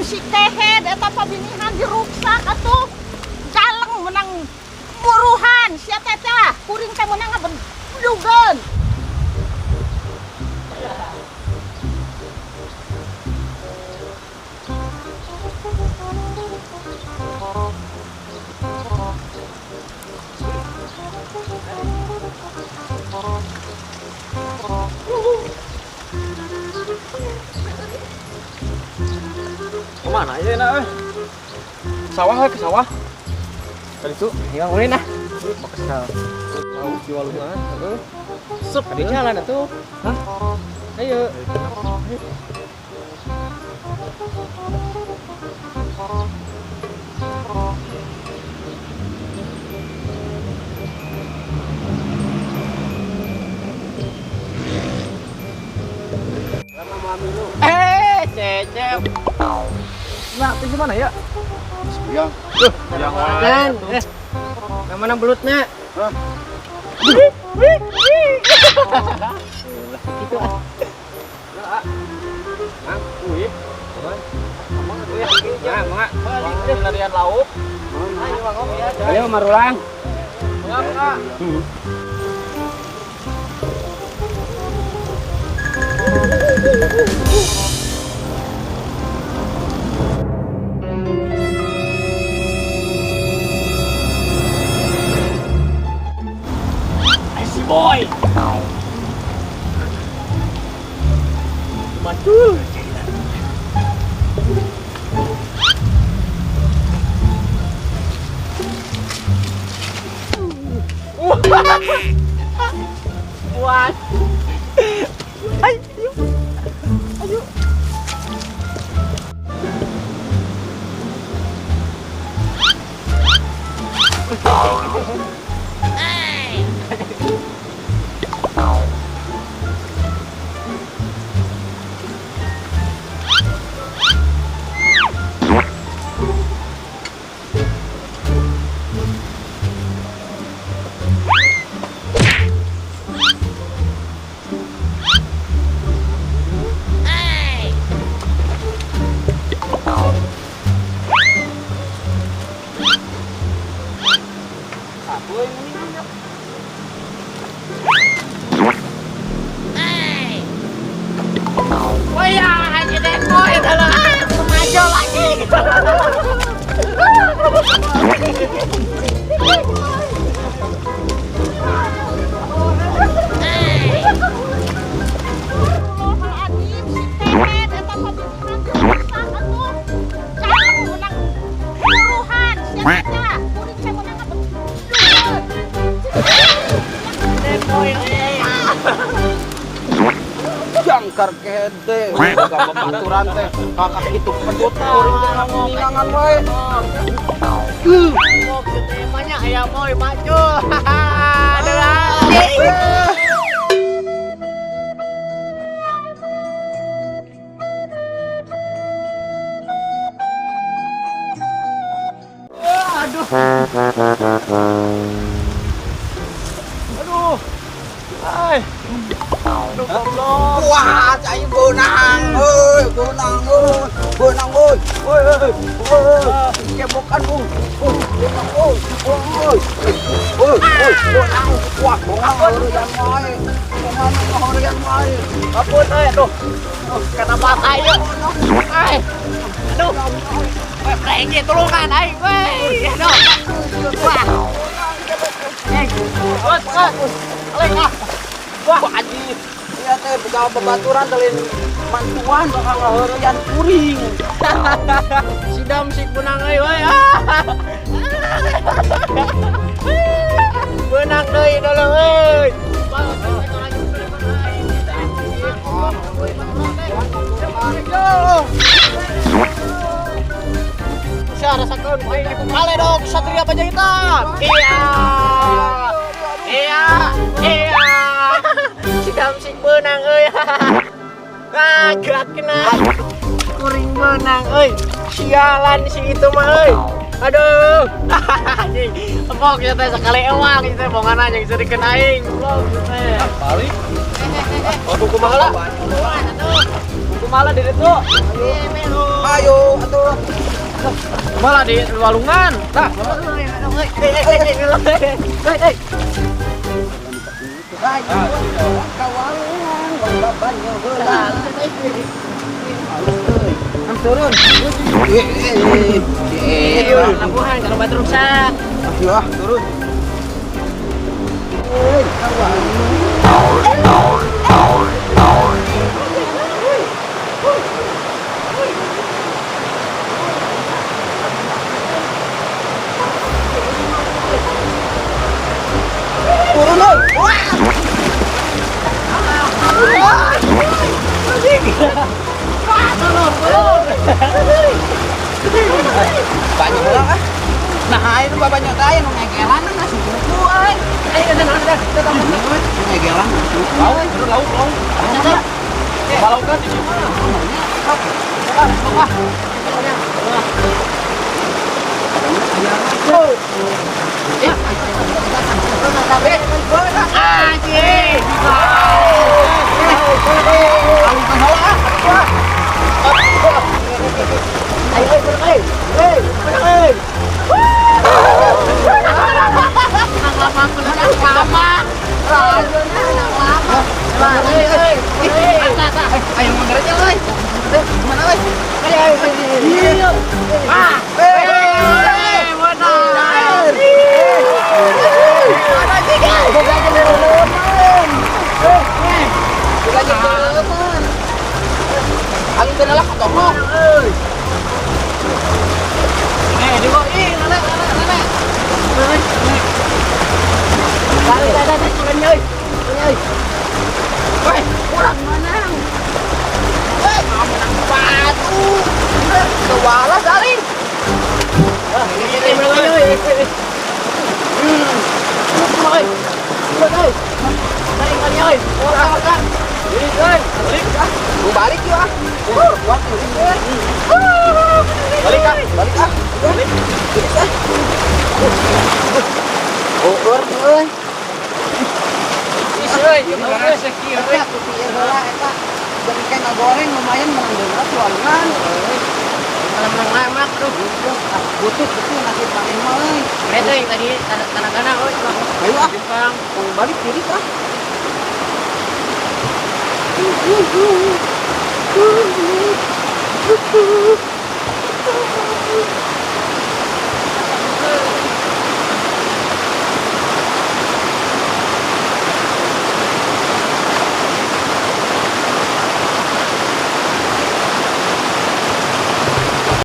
Si kehed eta pabinihan diruksak atuh. Galeng menang buruhan sia teh tah. Kuring teh meunang ngabedugeun. Kemana aja enak eh? Sawah ke sawah. Tadi itu Yang ulin ah. Kesal. Tahu di walungan, heeh. Sup di jalan atuh. Hah? Ayo. Eh, Cecep. Nah, itu gimana ya? Yang Yang Dan, yang mana belutnya? Hah? Gitu ah. Mang, wih. Ya, mangga. Balik larian lauk. Ayo, Ayo marulang. Mangga, mangga. Si boy. Mantul. Buat. Ayo. Ayo. Oh ya, Haji Denboy adalah maju lagi. Astagfirullahaladzim, si kehed eta pabinihan diruksak atuh. Galeng meunang buruhan sia teh tah. Kuring teh meunang ngabedugeun. Denboy, Jangkar kehede, boga babaturan teh, kakak kitu pedut kuring teh ngangan wae. Ngomong temanya ayam boy maju. Adalah. Aduh. Aduh. Ai. Aduh, goblok. Wah, aing beunang euy, beunang euy, beunang euy. Euy, euy, euy. Kebokan euy. Beunang euy, euy. Euy, euy, beunang. Wah, beunang heureuyang wae. Beunang heureuyang wae. Ampun, euy, aduh. Kata bak ayo. Ai. Aduh. Weh, prengge tulungan aing, weh. Aduh. Wah. Eh, bos, bos. Alek ah. Wah, anjing. Iya teh boga babaturan teh lain mantuan bakal ngaheureyan kuring. Sidam sik benang euy we. Benang deui dulu euy. Sia rasakeun aing di kale dong Satria Baja Hitam. Iya. Iya, iya. Sidam sik benang euy. Ah, gak kena. Kuring menang euy. Sialan si itu mah euy. Aduh. Anjing. Empok ieu teh sakali ewang ieu teh bongana jeung seurikeun aing. Goblok ieu teh. Balik. Oh, kumaha lah? Kumaha lah di ditu? Ayo atuh. Malah di walungan. Tah. Ka walungan, bang banyo heula. Halus euy. Turun. Labuhan kalau batu rusak. Ayo ah, turun. Euy, ka walungan. Turun euy. Wah. Banyak orang ah. Nah, itu banyak teh aya nu ngegelan nasi buku euy. Ayo, kita kita Ngegelan. Lauk, turun lauk, lauk. Lauk kan di sini. Anjing. Ayo, ayo, menang, ayo. Hei, menang, ayo. Menang lama, menang lama. Menang lama. Hei, hei, hei. Ayo mundur aja euy. Kemana euy? Ayo, ayo, ayo. Ah, hei, menang. Boga aja leuleun. Boga aja leuleun. Alungkeun lah ka toko. Eh, di bawah. Ih, lele, lele, lele. Lari, lari, lari, turun, euy. Turun, euy. Weh, kurang menang. Weh, menang batu. Kewalas aing. Eh, menang, euy. Turun, euy. Turun, euy. Tarik kali, euy. Orang, orang. Balik, ah. Mau balik yuk ah. Kuat euy. Balik ah. Balik ah. Balik. Balik ah. Uur euy. Ih, euy. Gimana sih kieu euy? Eta ku ieu heula eta. Jadi kayak ngagoreng lumayan menang deui tuangan euy. Kalau menang lama, aduh. Ah, butut betul nasib maneh mah euy. Mereka yang tadi tanah-tanah, euy. Ayo ah, Jepang. mau balik tiris ah.